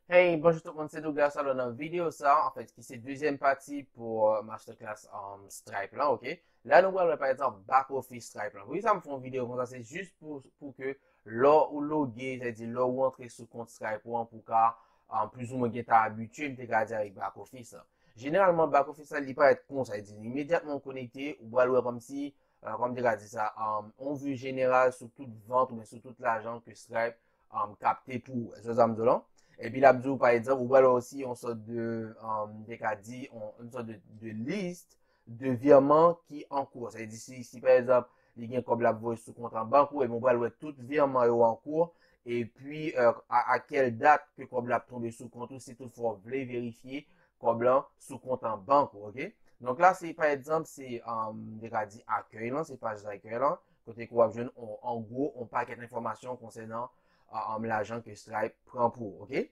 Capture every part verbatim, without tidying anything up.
Hey, bonjou tout moun, se Douglas. Alò, nan videyo sa, anfèt, ki se dezyèm pati pou uh, masterclass um, Stripe lan, oke? La, nou pral wè, pa egzanp, back office Stripe lan. Poukisa m fè yon videyo konsa? Se jis pou, pou ke lè ou loge, sètadi lè ou antre sou kont Stripe ou an, pou ka um, plizoumwen gen tan abitye, m te ka di, avèk back office lan. Jeneralman, back office la, li parèt konsa, li di, imedyatman ou konekte, ou pral wè kòmsi, uh, kòm te ka di sa, um, on vi jeneral sou tout vant oubyen sou tout lajan ke Stripe um, kapte pou ou. Èske sa m di w lan? Epi l ap di w, pa egzanp, ou pral wè osi yon sòt de, um, te ka di, yon, yon sòt de, de list de virman ki an kou. Sa vle di, si, si pa egzanp, li gen kòb l ap voye sou kont an bank ou, epi ou pral wè tout virman yo an kou, epi uh, a, a kèl dat ke kòb la ap tonbe sou kont ou, si toutfwa w vle verifye kòb lan sou kont an bank ou, oke? Donk la, se pa egzanp, se, um, te ka di akèy lan, se paj akèy lan, kote ke w ap jwenn, an gwo, yon pakèt enfòmasyon konsènan um, lajan ke Stripe pran pou ou, oke?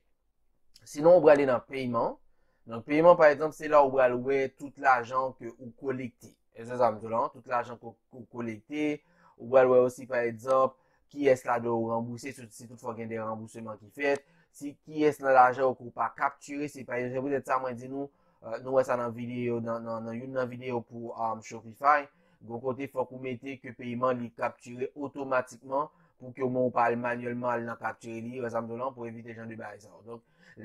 Sinon, ou prale nan peyman. Donk, peyman, pa egzanp, se la ou pral wè tout lajan ke ou kolekte. Èske sa m di w lan? Tout lajan ke ou kolekte. Ou pral wè osi, pa egzanp, kiyès ladan ou ranbouse, si, si toutfwa gen de ranbouseman ki fèt. Si kiyès nan lajan ou ke ou pa kaptire, se pa egzanp, petèt sa mwen di nou, uh, nou wè sa nan videyo, nan, nan, nan youn nan videyo pou um, Shopify. Gon kote fòk ou mete ke peyman li kaptire otomatikman pou ke omwen ou pa al manyèlman al nan kaptire li, wè sa m di w lan, pou evite jan de bagay sa yo. Donk,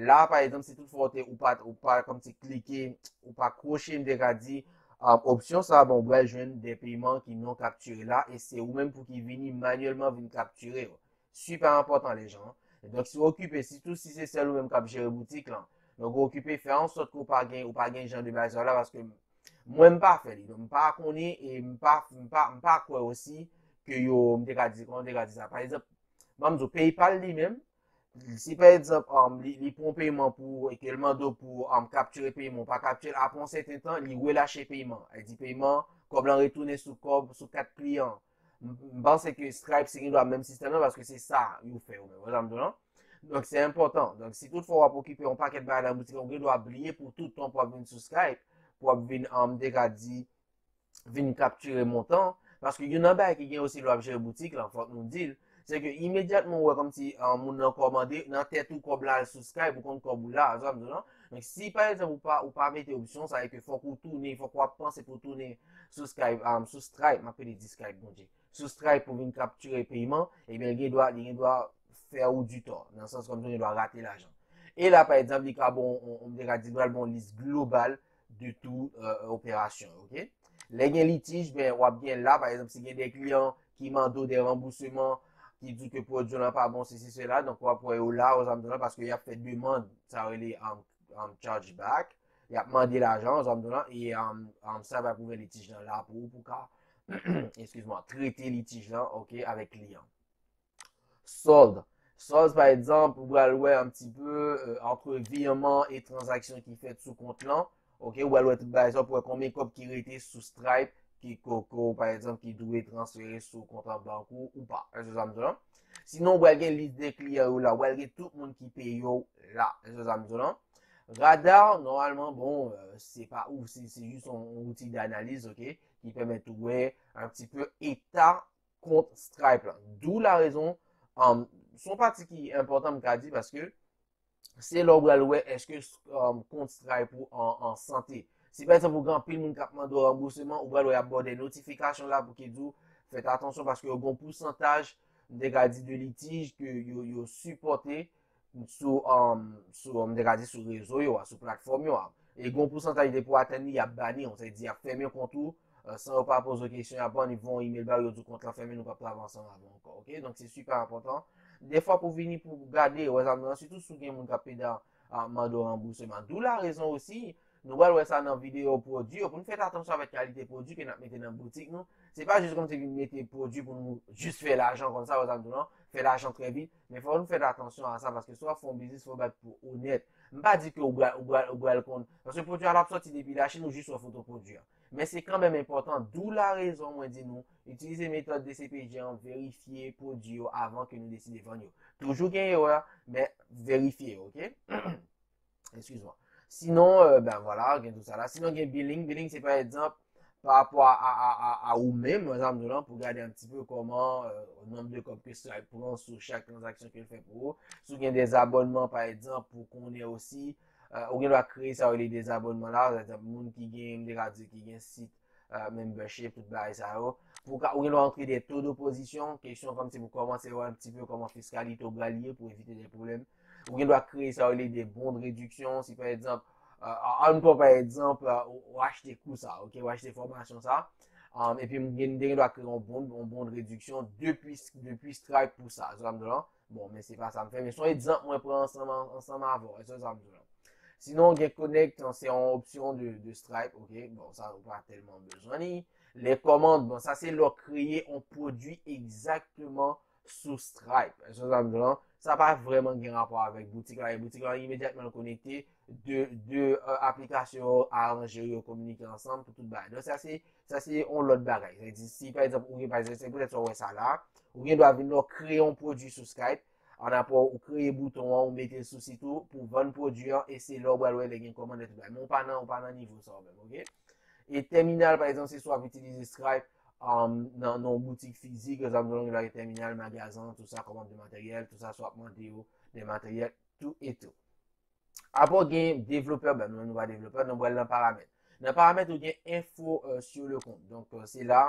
la, pa egzanp, si toutfwa ou te, ou pa, ou pa kòmsi klike, ou pa kwoche, m te ka di, um, opsyon sa, bon, ou pral jwenn de peyman ki non kaptire la, e se ou menm pou ki vini manyèlman vin kaptire yo. Sipè enpòtan, lejan. Donk, si w okipe, sitou si se sèl ou menm k ap jere boutik lan, donk, ou okipe fè an sòt ke ou pa gen, ou pa gen jan de bagay sa yo la, paske mwen, m pa fè li. Donk, m pa konnen e m pa, m pa, m pa kwè osi ke yo, m te ka di, kòman m te ka di sa? Pa egzanp, ban m di w, PayPal li menm, si pa egzanp, um, li, li pran yon peyman pou, e ke l mande w pou um, kaptire peyman, ou pa kaptire l, apre yon sèten tan, li relache peyman. Li di peyman, kòb lan retounen sou kòb, sou kat kliyan. M, m panse ke Stripe se gen dwa menm sistèm nan, paske se sa yo fè yo menm. Wè sa m di w lan? Donk, se enpòtan. Donk, si toutfwa w ap okipe yon pakèt bagay nan boutik, ou gen dwa bliye pou tout tan pou w ap vin sou Stripe, pou w ap vin, um, te ka di, vin kaptire montan. Paske youn nan bagay ki gen osi lè w ap jere boutik lan, fòk nou di l, se ke imedyatman ou wè kòmsi, uh, moun nan kòmande, nan tèt ou kòb la al sou Stripe, ou konn kòb ou la, wè sa m di w lan? Donk, si pa egzanp ou pa, ou pa mete opsyon sa, e ke fòk ou tounen, fòk w ap panse pou tounen sou Stripe, um, sou Stripe, m ap pede di Stripe, Bondye. Sou Stripe pou vin kaptire peyman, ebyen, li gen dwa, li gen dwa fè ou di tò, nan sans kòmsi ou gen dwa rate lajan. E la, pa egzanp, li ka bon, on, on, li ka di, pral bon lis global de tout uh, operasyon, oke? Lè gen litij, ben, w ap gen la, pa egzanp, si gen de kliyan ki mande w de ranbouseman, ki di ke pwodui w lan pa bon, sesi, sela, donk w ap wè yo la, wè sa m di w lan, paske y ap fè demann, sa yo rele um, um, chargeback, y ap mande lajan, wè sa m di w lan, e um, um, sa va pwouve litij lan la pou ou, pou ka, eskize mwa, trete litij lan, oke, avèk kliyan. Solde. Solde, pa egzanp, ou pral wè un petit peu, euh, entre virman e tranzaksyon ki fèt sou kont lan. Oke, ou pral wè tout bagay sa, pou wè konbyen kòb ki rete sou Stripe, ki koko, pa egzanp, ki dwe transfere sou kont an bank ou, ou pa. Èske sa m di w lan? Sinon, ou pral gen lis de kliyan yo la, ou pral gen tout moun ki peye w la. Èske sa m di w lan? Radar, nòmalman, bon, euh, se pa ou, se, se jis yon, yon outi d'analyse, oke, ki pèmèt ou wè un petit peu eta kont Stripe lan. D'où la raison, um, se yon pati ki enpòtan m ka di paske se lè w pral wè èske um, kont Stripe ou an, an sante. Si pa egzanp ou gen anpil moun k ap mande w ranbouseman, ou pral wè y ap ba w de notifikasyon la pou ki di w fèt atansyon paske yo gen yon pousantaj, m te ka di, de litij ke yo, yo sipòte sou, um, sou, m te ka di sou rezo yo a, sou platfòm yo a. E gen yon pousantaj depi w atenn li, y ap bani w, sa vle di y ap fèmen kont ou, uh, san yo pa poze w kesyon, y ap ban, y voye yon imèl ba ou, yo di w kont lan fèmen, nou p ap travay ansanm avè w ankò, oke? Donk, se sipè enpòtan. Defwa pou vini pou gade, wè sa m di w lan, sitou si w gen moun k ap pede uh, mande w ranbouseman. D'où la raison aussi, nou pral wè sa nan videyo pwodui yo, pou n fè atansyon avèk kalite pwodui ke n ap mete nan boutik nou. Se pa jis kòmsi vin mete pwodui pou nou jis fè lajan konsa, wè sa m di w lan, fè lajan trè vit. Men fò nou fè atansyon a sa, paske si w ap fè yon biznis, fò w mèt pou onèt. M pa di ke ou pral, ou pral, ou pral konn, paske pwodui a l ap sòti depi Lachin, ou jis wè foto pwodui a. Men se kanmenm enpòtan, d'où la raison mwen di nou, itilize metòd D C P G an, verifye pwodui yo avan ke nou deside vann yo. Toujou gen erè, men verifye yo, oke? Excuse-moi. Sinon, euh, ben voilà, gen tout sa la. Sinon, gen billing. Billing, se pa egzanp, pa rapò a, a, a, a, a ou menm, sa m di w lan, pou gade un petit peu kòman, euh, nonb de kòb ke Stripe pran sou chak tranzaksyon ke l fè pou ou. Si w gen de zabònman, pa egzanp, pou konnen osi, euh, ou gen dwa kreye sa yo rele de zabònman la, pa egzanp, moun ki gen, m te ka di, ki gen sit, euh, membership, tout bagay sa yo. Pou ka, ou gen dwa antre de to de pozisyon, kesyon kòmsi pou kòmanse wè un petit peu kòman fiskalite w pral ye pou evite de pwoblèm. Ou gen dwa kreye sa yo rele de bon de rediksyon. Si pa egzanp, euh, ann pran pa egzanp, euh, ou, ou achte kou sa, ok, ou achte fòmasyon sa, um, epi m gen, m gen dwa kreye yon bon, yon bon de rediksyon depi, depi Stripe pou sa, sa m di w lan. Bon, men se pa sa m fè, men se yon egzanp mwen pran ansanm, ansanm avè w, se sa m di w lan. Sinon, gen Connect, se yon opsyon de, de Stripe, ok, bon, sa ou pa tèlman bezwen li. Les commandes, bon, sa se lè w kreye yon pwodui egzakteman sou Stripe. Èske sa m di w lan? Sa pa vrèman gen rapò avèk boutik la. E boutik la, imedyatman l konekte, de, de euh, aplikasyon yo aranje yo, kominike ansanm pou tout bagay. Donk, sa se, sa se yon lòt bagay. Sa di, si, pa egzanp, ou gen, pa egzanp, se poutèt sa w wè sa la, ou gen dwa vin lè w kreye yon pwodui sou Stripe, an apre w kreye bouton an, ou mete l sou sit ou pou vann pwodui an, e se lè w pral wè lè gen kòmand e tout bagay. Men ou pa nan, ou pa nan nivo sa w menm, ok? E tèminal, pa egzanp, se swa w ap itilize Stripe, um, nan, nan yon boutik fizik, egzanp, nou gen tèminal, magazen, tout sa, kòmand de materyèl, tout sa, swa ap mande yo de materyèl, tout e tout. Apre, gen devlopè, ben, nou, nou pa devlopè, nou pral nan paramèt. Nan paramèt, ou gen info, euh, sur le compte. Donk, euh, se la,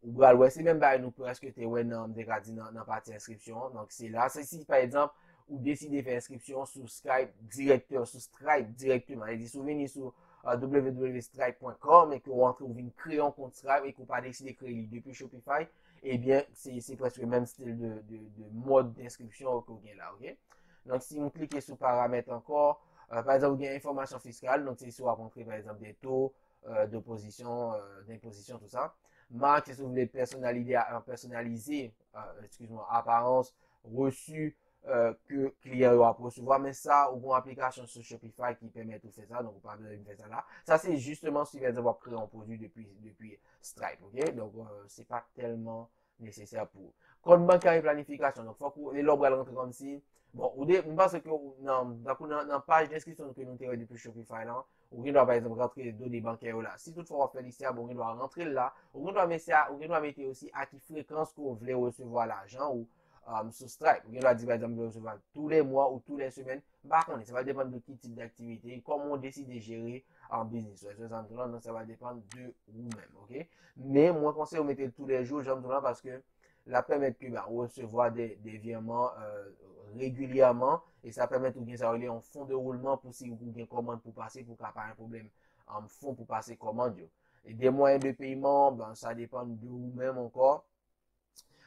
ou pral wè, se menm bagay nou prèske te wè nan, m te ka di nan, nan pati enskripsyon an. Donk, se la, se si, pa egzanp, ou deside fè enskripsyon sou Stripe dirèktè, sou Stripe dirèkteman. Sa vle di, si w vini sou, euh, w w w stripe point com e ke w antre, ou vin kreye yon kont Stripe e ke w pa deside kreye li depi Shopify, ebyen, se, se prèske menm stil de, de, de mòd enskripsyon ke w gen la, ok? Donk, si m klike sou paramèt ankò, euh, pa egzanp, ou gen enfòmasyon fiskal, donk se si w ap antre, pa egzanp, de to, euh, de pozisyon, euh, de pozisyon, tout sa. Mak, se si w vle pèsonalize, euh, pèsonalize, euh, excuse-moi, aparans, reçu, euh, ke kliyan yo ap resevwa, men sa, ou gen yon aplikasyon sou Shopify ki pèmèt ou fè sa, donk ou pa bezwen vin fè sa la. Sa, se jisteman si, pa egzanp, w ap kreye yon pwodui depi, depi Stripe, ok? Donk, euh, se pa tèlman nesesè pou ou. Kont bankè e planifikasyon. Donk, fòk ou, e lè w pral rantre kòmsi, bon, ou de, m panse ke ou, nan, tankou nan, nan paj denskripsyon ke nou te wè depi Shopify lan, ou gen dwa, pa egzanp, rantre done bankè yo la. Si toutfwa w ap fè li sèyè, bon, ou gen dwa rantre l la. Ou gen dwa mete, ou gen dwa mete osi a ki frekans ke w vle resevwa lajan ou, um, sou Stripe. Ou gen dwa di, pa egzanp, m vle resevwa tou lè mwa ou tou lè semèn. M pa konnen, sa va depann de ki tip daktivite, kòman w deside jere an biznis ou. Èske sa m di w lan, donk sa va depann de ou menm, ok? Men mwen konseye w mete l tou lè jou, jan m di w lan, paske l ap pèmèt ke, ben, ou resevwa de, de virman, euh, regilyèman, e sa pèmèt ou gen sa yo rele yon fon de woulman pou si ou gen kòmand pou pase, pou ka pa gen pwoblèm, um, fon pou pase kòmand yo. E de mwayen de peyiman, ben, sa depann de ou menm ankò.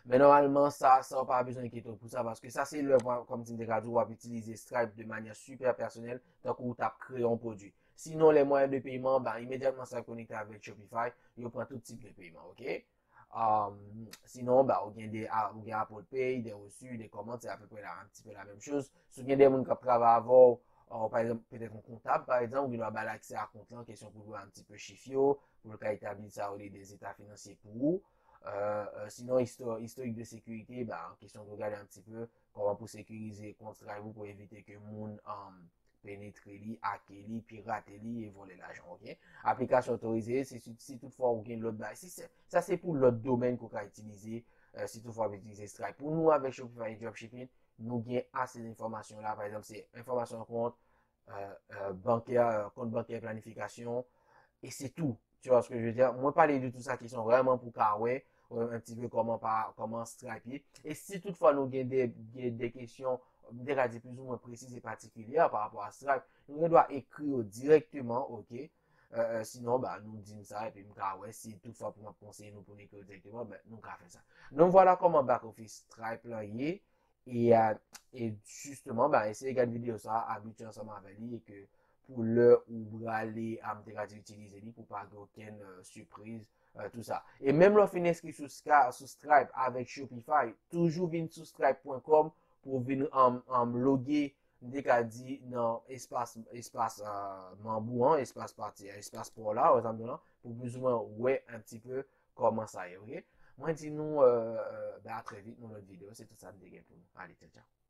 Men nòmalman, sa, sa w pa bezwen enkyete w pou sa, paske sa se lè, kòmsi m te ka di w, w ap itilize Stripe de manyè sipè pèsonèl, tankou w t ap kreye yon pwodui. Sinon, lè mwayen de peyiman, ben, imedyatman Stripe konekte avèk Shopify, yo pran tout tip de peyiman, ok? Um, sinon, ben, ou gen de, a, ou gen Apple Pay, de reçu, de kòmand, se apeprè la, un petit peu la même chose. Si w gen de moun k ap travay avè w, euh, pa egzanp, petèt yon kontab, pa egzanp, ou gen dwa ba l aksè a kont lan, kesyon pou l wè un petit peu chif yo, pou l ka etabli sa yo rele de zeta finansye pou ou. Euh, euh, sinon, isto-, istorik de sekirite, ba, kesyon pou gade un petit peu kòman pou sekirize kont Stripe ou pou evite ke moun, um, penetre li, ake li, pirate li e vòlè lajan, ok? Aplikasyon otorize, se si, si toutfwa ou gen lòt bagay. Si se, sa se pou lòt domèn ke w ka itilize, euh, si toutfwa w ap itilize Stripe. Pou nou, avèk Shopify e Dropshipping, nou gen ase enfòmasyon la. Pa egzanp, se enfòmasyon kont, euh, euh, bankè, euh, kont bankè, planifikasyon, e se tou. Tu vois ce que je veux dire? Mwen pale de tout sa ki son vrèman pou ka wè, euh, un petit peu kòman pa, kòman Stripe ye. E si toutfwa nou gen de, de, de kesyon, m te ka di plizoumwen presiz e patikilye pa rapò a Stripe, nou gen dwa ekri yo dirèkteman, ok? Euh, euh, sinon, ba, nou di m sa, epi m ka wè si toutfwa pou m ap konseye nou pou n ekri yo dirèkteman, ben, nou ka fè sa. Donk, vwala kòman back office Stripe lan ye. E, euh, e jisteman, ben, eseye gade videyo sa, abitye ansanm avè li, e ke pou lè ou prale, a, m te ka di itilize li pou pa gen okenn, euh, sipriz, euh, tout sa. E menm lè w fin enskri sou Sky, sou Stripe avèk Shopify, toujou vin sou stripe point com pou vin, um, um, loge, m te ka di nan espas, espas, euh, manm ou an, espas pati, espas pa w la, ou sa m di w lan, pou plizoumwen wè un petit peu kòman sa ye, ok? Mwen di nou, euh, euh, ben, à très vite, nan lòt videyo, se tout sa m te gen pou nou. Ale, tchao, tchao.